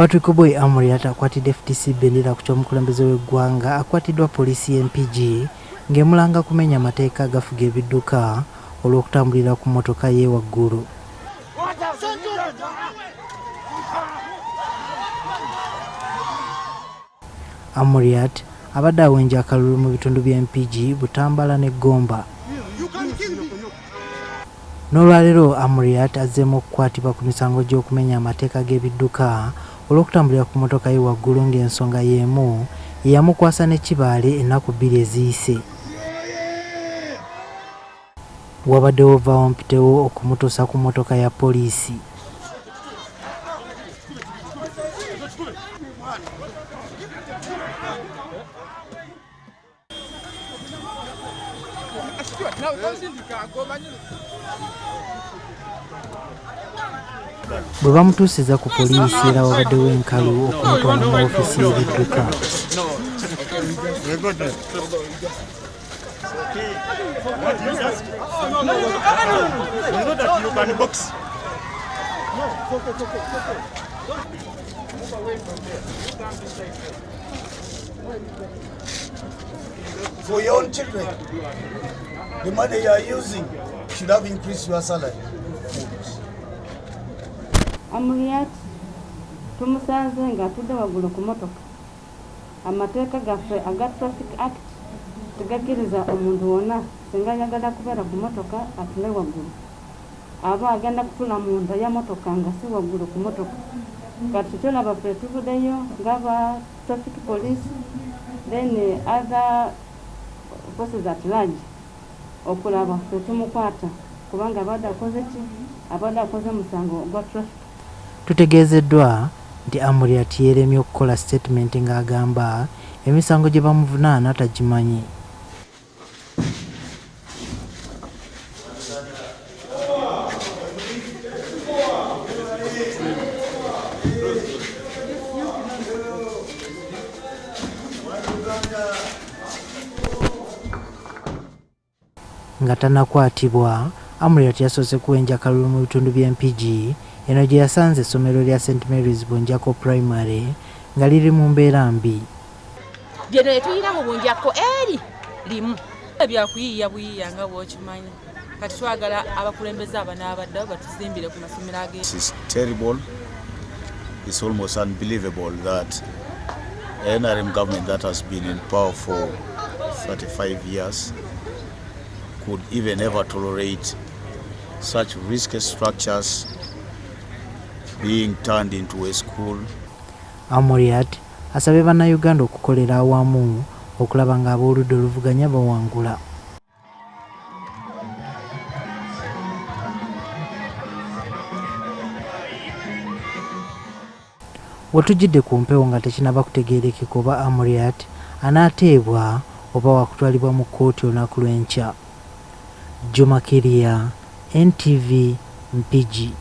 Patrick Oboi Amuriat akwatidde FDC bendera ku ky'omukulembeze w'eggwanga akwatiddwa poliisi y'e Mpigi ng'emulanga kumenya mateeka agafuga ebidduka olw'okutambulira ku mmotoka ye waggulu. Amuriat abadde awenja akalulu mu bitundu by'e Mpigi, Butambala ne Gomba. N'olwaleero Amuriat azzeemu okukwatibwa ku misango gy'okumenya amateeka g'ebidduka olw'okutambulira ku mmotoka ye waggulu ng'ensonga y'emu ye yamukwasa ne Kibaale ennaku bbiri eziyise. Wabaddewo vvaawompitewo okumutuusa ku mmotoka ya poliisi. Bwe bamutuusiza ku poliisi era wabaddewo enkalu okumutwala mu ofiisi y'ebidduka. For your own children, the money you are using should have increased your salary. Amuriat tumusanze ng'atudde waggulu ku motoka. Amateeka gaffe aga Traffic Act tegakkiriza omuntu wonna singa ayagala kubeera ku motoka atule waggulu. Aba agenda kutula munda ya motoka nga si waggulu ku motoka. Kati kyolaba ffe tuvuddeyo ng'aba traffic police then other forces at large okulaba ffe tumukwata kubanga abadde akoze ki? Abadde akoze musango gwa traffic. Tutegeezeddwa nti Amuriat yeeremye okukola sitetimenti ng'agamba emisango gye bamuvunaana tagimanyi. Nga tannakwatibwa, Amuriat yasoose kuwenja kalulu mu bitundu by'e Mpigi eno gye yasanze essomero lya St Mary's Bunjako Primary nga liri mu mbeera mbi. Byeno yetuyina mu Bunjakko eri limu byakuyiiya buyiiya nga bw'okimanyi kati twagala abakulembeze abanaabaddewo batuzimbire ku masomero age. This is terrible. It's almost unbelievable that NRM government that has been in power for 35 years could even ever tolerate such risky structures being turned into a school. Amuriat asabye bannayuganda okukolera awamu okulaba ng'ab'oludda oluvuganya bawangula. Wetujjidde ku mpewo nga tekinnaba kutegeerekeka oba Amuriat anaateebwa oba wakutwalibwa mu kkooti olunaku lw'enkya. Juma Kirya, NTV, Mpigi.